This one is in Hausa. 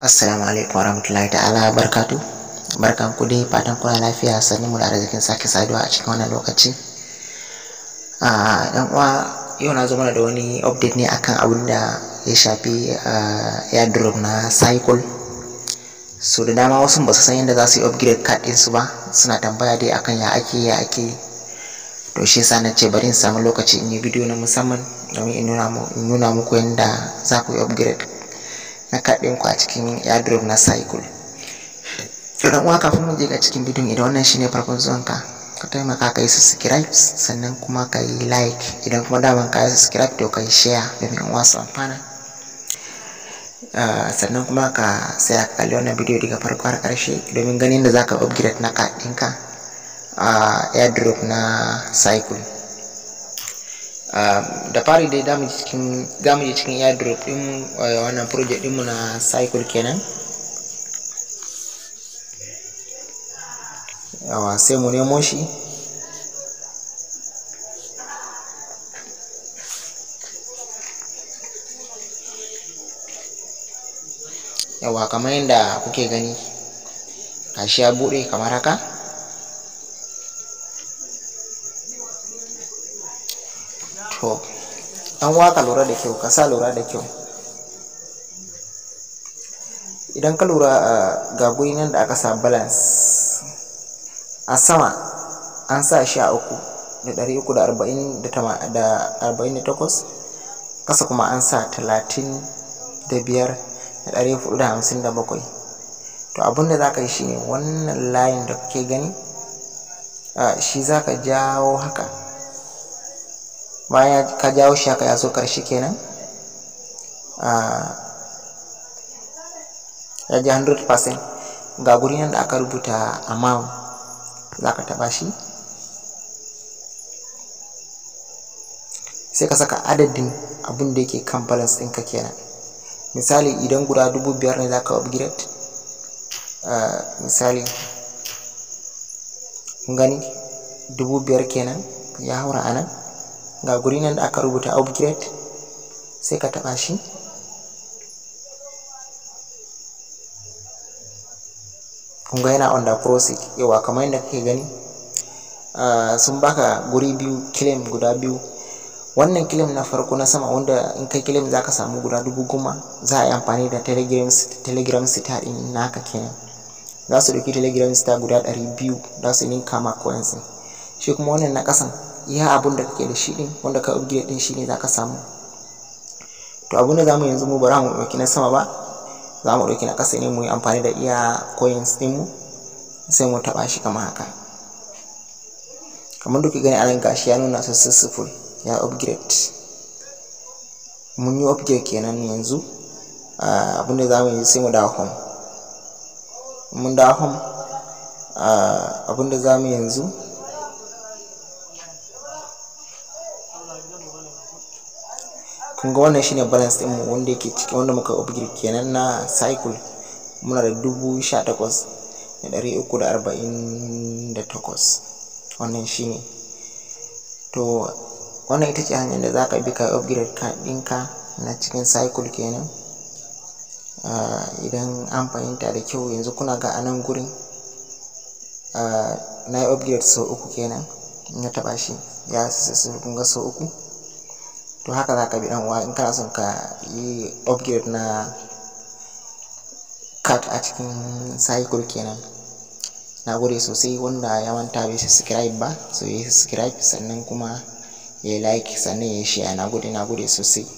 Assalamu alaikum warahmatullahi ta'ala barkatu. Barkan ku dai, fatan kuna lafiya, sannu mu da arzikin sake saduwa a cikin wannan lokaci. Ɗan uwa, yau na zo mana da wani update ne akan abin da ya shafi airdrop na Circle. So da dama wasu ba su san yadda za su yi upgrade card ɗinsu ba, suna tambaya dai akan ya ake ya ake. To shi yasa na ce bari in samu lokaci in yi bidiyo na musamman domin in nuna muku yadda za ku yi upgrade na card ɗinku a cikin airdrop na Circle. To dan uwa, kafin mu je ga cikin bidiyon, idan wannan shine farkon zuwanka, ka taimaka ka yi subscribe, sannan kuma ka yi like. Idan kuma daman ka yi subscribe, to ka yi share domin yan uwa su amfana. Sannan kuma ka tsaya ka kalli wannan bidiyo daga farko har ƙarshe domin ganin da zaka upgrade na card ɗinka a airdrop na Circle. Da fari dai zamu je cikin airdrop ɗin wannan project ɗinmu na Circle kenan. Yawa, sai mu nemo shi. Yawa, kamar yadda kuke gani, gashi ya buɗe kamar haka. To ɗan uwa, ka lura da kyau, ka sa lura da kyau. Idan ka lura, ga guri nan da aka sa balance a sama, an sa 13,348, ƙasa kuma an sa 35,457. To abin da za ka yi shine wannan layin da kuke gani, shi za ka jawo haka. Bayan ka jawo shi haka, ya zo ƙarshe kenan, ya je 100%. Ga guri nan da aka rubuta amount, za ka taɓa shi, sai ka saka adadin abin da yake kan balance ɗinka kenan. Misali, idan guda 5,000 ne za ka upgrade, misali, kun gani, 5,000 kenan ya haura a nan. Ga guri nan da aka rubuta upgrade, sai ka taɓa shi. Kun ga yana under process. Yawa, kamar yadda kake gani, sun baka guri biyu, claim guda biyu. Wannan claim na farko na sama, wanda in kai claim zaka samu guda 10,000, za a yi amfani da Telegram star ɗin naka kenan. Za su ɗauki Telegram star guda 200, za su ninka ma coins ɗin. Shi kuma wannan na ƙasan, iya abun da kake da shi ɗin wanda ka upgrade ɗin shine zaka samu. To abun da zamu yanzu, mu bara mu ɗauki na sama ba, za mu ɗauki na ƙasa ne, mu yi amfani da iya coins ɗinmu. Sai mu taɓa shi kamar haka. Kamar da kuke gani a nan, gashi ya nuna successful, ya upgrade. Mun yi upgrade kenan. Yanzu abin da za mu yi, sai mu dawo home. Mun dawo home, abin da za mu yanzu, kun ga wannan shine balance ɗinmu wanda yake ciki, wanda muka upgrade kenan na Circle. Muna da 18,348, wannan shine. To wannan ita ce hanyar da za ka bi ka upgrade card ɗinka na cikin Circle kenan. Idan an fahimta da kyau, yanzu kuna ga a nan gurin na yi upgrade sau uku kenan. Na taɓa shi, ya successful, kun ga sau uku. To haka za ka bi, ɗan uwa, in kana son ka yi upgrade na card a cikin Circle kenan. Na gode sosai. Wanda ya manta bai subscribe ba, so ya yi subscribe, sannan kuma ya yi like, sannan ya yi share. Na gode, na gode sosai.